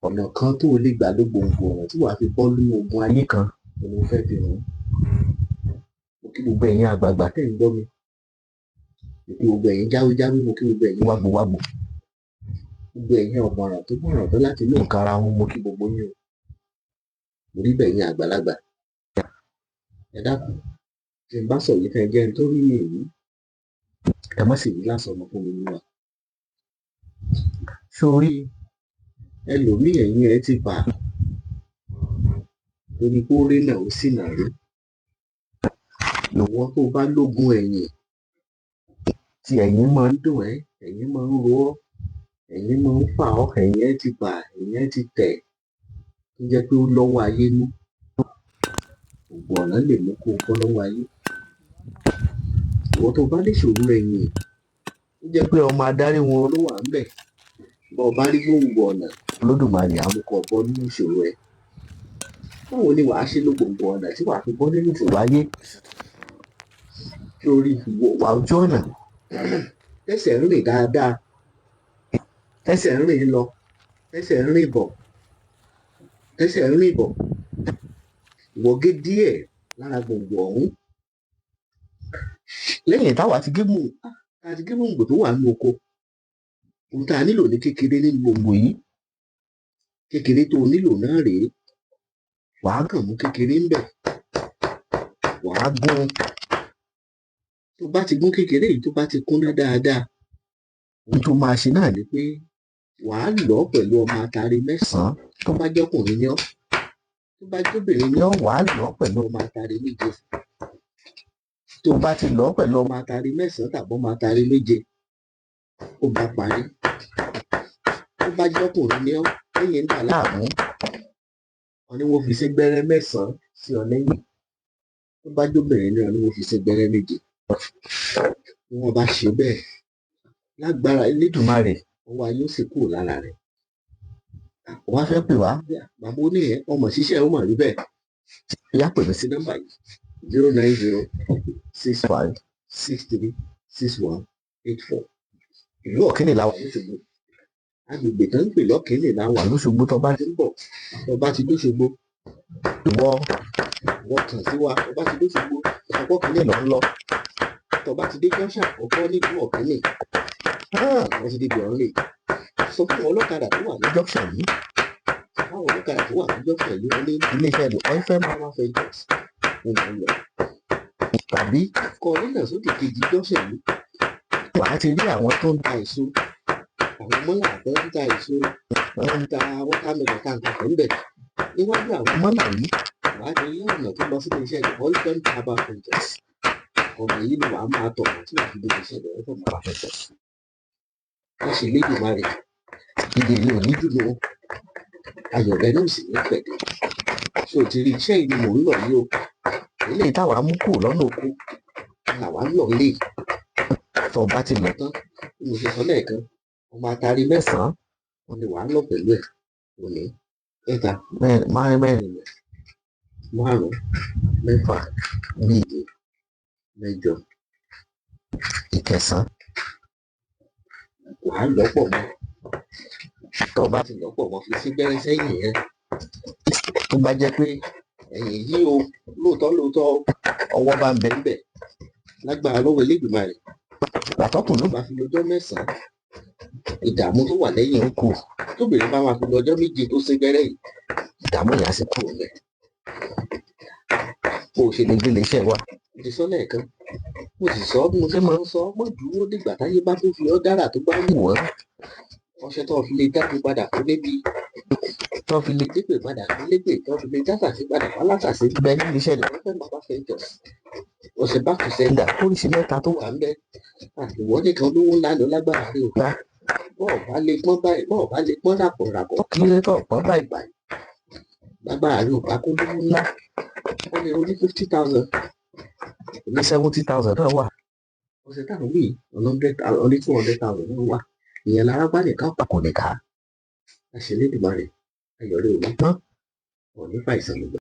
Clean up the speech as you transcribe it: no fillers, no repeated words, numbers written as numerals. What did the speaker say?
Ọ̀nà kan tó o lè gbà lo gbòǹgbò ọ̀nà tí wàá fi bọ́ nínú ogun ayé kan ni mo fẹ́ fi hàn. Mo kí gbogbo ẹ̀yin àgbààgbà tẹ́ ń gbọ́ mi, mo kí gbogbo ẹ̀yin jáwéjáwé, mo kí gbogbo ẹ̀yin wágbowágbo, gbogbo ẹ̀yin ọ̀mọ̀ràn tó mọ̀ràn tó láti inú nǹkan ara wọn, mo kí gbogbo yín o. Mo rí bẹ́ẹ̀ yín àgbàlagbà. Ẹ dákun, tí n bá sọ yìí fẹ́ jẹ́ n tó rí mi èyí, ẹ má sì wí lásán ọmọ fún mi níwà. Sórí ẹlòmíì ẹ̀yìn ẹ ti bà torí pé ó rí náà ó sì nà rí. Ìwọ tó bá lógun ẹ̀yìn tí ẹ̀yìn máa ń dùn ẹ́, ẹ̀yìn máa ń ro ọ́, ẹ̀yìn máa ń fà ọ́, ẹ̀yìn ẹ ti bà, ẹ̀yìn ẹ ti tẹ̀, tó jẹ́ pé ó lọ́wọ́ ayé nú. Ògùn ọ̀nà lè mú kó o bọ́ lọ́wọ́ ayé. Ìwọ tó bá lè ṣòro ẹ̀yìn, tó jẹ́ pé ọmọ adarí wọn ló wà ńbẹ̀, bọ́ ọ bá rí gbòǹgbò ọ̀nà, Olódùmarè á mú kó o bọ́ nínú ìṣòro ẹ. Báwo ni wàá ṣe lo gbòǹgbò ọ̀nà tí wàá fi bọ́ nínú ìṣòro ayé? Sórí wà ojú ọ̀nà tẹ́sẹ̀ ń rìn dáadáa, tẹ́sẹ̀ ń rìn lọ, tẹ́sẹ̀ ń rìn bọ̀, tẹ́sẹ̀ ń rìn bọ̀. Ìwọ gé díẹ̀ lára gbòǹgbò ọ̀hún. Lẹ́yìn táwa ti gé gbòǹgbò tó wà nínú oko, ohun tá a nílò ní kékeré nínú gbòǹgbò yìí, kékeré tó o nílò náà rèé. Wàá kàn mú kékeré ńbẹ̀, wàá gún un. Tó bá ti gún kékeré yìí, tó bá ti kúnná dáadáa, ohun tó máa ṣe náà ni pé wàá lọ̀ ọ́ pẹ̀lú ọmọ atare mẹ́sàn-án. Tó bá jọ́kùnrin ni ọ́, tó bá jóbìnrin ni ọ́, wàá lọ̀ ọ́ pẹ̀lú ọmọ atare méje. Tó bá ti lọ̀ ọ́ pẹ̀lú ọmọ atare mẹ́sàn-án tàbí ọmọ atare méje, ó bá parí. Tó bá jọ́kùnrin ni ọ́, lẹ́yìn ń dà láàmú, wọ́n ní wọ́n fi sí gbẹ́rẹ́ mẹ́sàn-án sí ọ lẹ́yìn. Tó bá jóbìnrin ni ọ́, ní wọ́n fi sí gbẹ́rẹ́ méje. Bí wọ́n bá ṣe bẹ́ẹ̀, lágbára Elédùmarè, ọwọ́ ayé ó sì kúrò lára rẹ̀. Wọ́n á fẹ́ pè wá, bàbá oníyẹn, ọmọ ṣiṣẹ́ ó mọ̀ rí bẹ́ẹ̀. Ìyá pè mí sí nọ́mbà yìí: 09065636184. Ìlú Ọ̀kínì la wà l'Óṣogbo. Agbègbè tó ń pè lọ́kínì la wà l'Óṣogbo. Tó bá ti ń bọ̀, tó bá ti dóṣogbo, ìwọ ìwọ kàn sí wa. Tó bá ti dóṣogbo, ọ̀pọ̀ kìíní lọ ń lọ. Tó bá ti dé junction àkọ́kọ́ nílùú Ọ̀kínì, wọ́n ti débi ọ̀run lè. Sọ fún ọlọ́kadà tó wà ní junction yìí. Báwo ọlọ́kadà tó wà ní junction yìí, wọ́n ní iléeṣẹ́ The Oilfẹ́ Power Ventures ní mò ń lọ. Tàbí kọ nínà sódì kejì junction yìí, wàá ti rí àwọn tó ń ta èso, àwọn mọ́là tó ń ta èso, wọ́n ń ta watermelon tá nǹkan kan ńbẹ̀. Níwájú àwọn mọ́là yìí, wàá ti rí ọ̀nà tó lọ sí iléeṣẹ́ The Oilfẹ́ Power Ventures. Ọ̀nà yìí ni wàá máa tọ̀ tí wàá fi dé iléeṣẹ́ The Oilfẹ́ Power Ventures. Wọ́n ṣe Elédùmarè, ìdè yìí ò ní dùn o, ayọ̀ rẹ náà sì ní pẹ̀lú. Ṣé o ti rí iṣẹ́ yìí ni mò ń lọ yìí o? Eléyìí táwa mú kúrò lọ́nà oko làwa ń lọ lé. Tó o bá ti lọ tán, bí mo ṣe sọ lẹ́ẹ̀kan, ọmọ atare mẹ́sàn-án òun ni wàá lọ pẹ̀lú ẹ̀. Òní, mẹ́ta, mẹ́rin, mẹ́rin, márùn-ún, mẹ́fà, méje, mẹ́jọ, ìkẹsàn-án. Wàá lọ̀ pọ̀ mọ́. Tó o bá ti lọ̀ pọ̀ mọ́, fi sí gbẹ́rẹ́ sẹ́yìn rẹ. Tó bá jẹ́ pé ẹ̀yìn yìí o, lóòótọ́ lóòótọ́ ọwọ́ bá ń bẹ ńbẹ̀, lágbára lọ́wọ́ Elédùmarè. Àtọ́kùn ló bá fi lọ́jọ́ mẹ́sàn-án, ìdààmú tó wà lẹ́yìn ó kù. Tóbìnrin bá máa fi lọ́jọ́ méje tó sín gbẹ́rẹ́ yìí, ìdààmú yẹn á sì kúrò ńbẹ̀. Bó o ṣe lè gbé iléeṣẹ́ wa, mo ti sọ lẹ́ẹ̀kan, mo sì sọ bí mo ṣe máa ń sọ, mọ́ dúró dìgbà táyé bá tó fi ọ́ dára tó bá wù ọ́. Ọṣẹ tó fi lè dájú padà fún níbi, tó fi lè dépè padà fún lépè, tó fi lè dásàsí padà fún alásàsí bẹ́ẹ̀ ní iléeṣẹ́ The Oilfẹ́ Power Ventures. Ọṣẹ back to sender oríṣi mẹ́ta tó wà ńbẹ̀. Ìwọ nìkan olówó ńlá ló lágbára rí o. Bọ́ọ̀ bá lè pọ́n báyìí, bọ́ọ̀ bá lè pọ́n ràpọ̀ ràpọ̀, kí ló tó pọ́n báyìí báyìí. Lágbára rí o bá kó lówó ńlá. Ó lè ro ní 50,000, ní 70,000 náà wà. Ọṣẹ táwọn wí hundred, ní 200,000 náà wà. Ìyẹn lára bá nìkan pàkó nìka. Àṣẹ Elédùmarè, ayọ̀ rẹ ò ní tán, ò ní fàìsàn lògbà.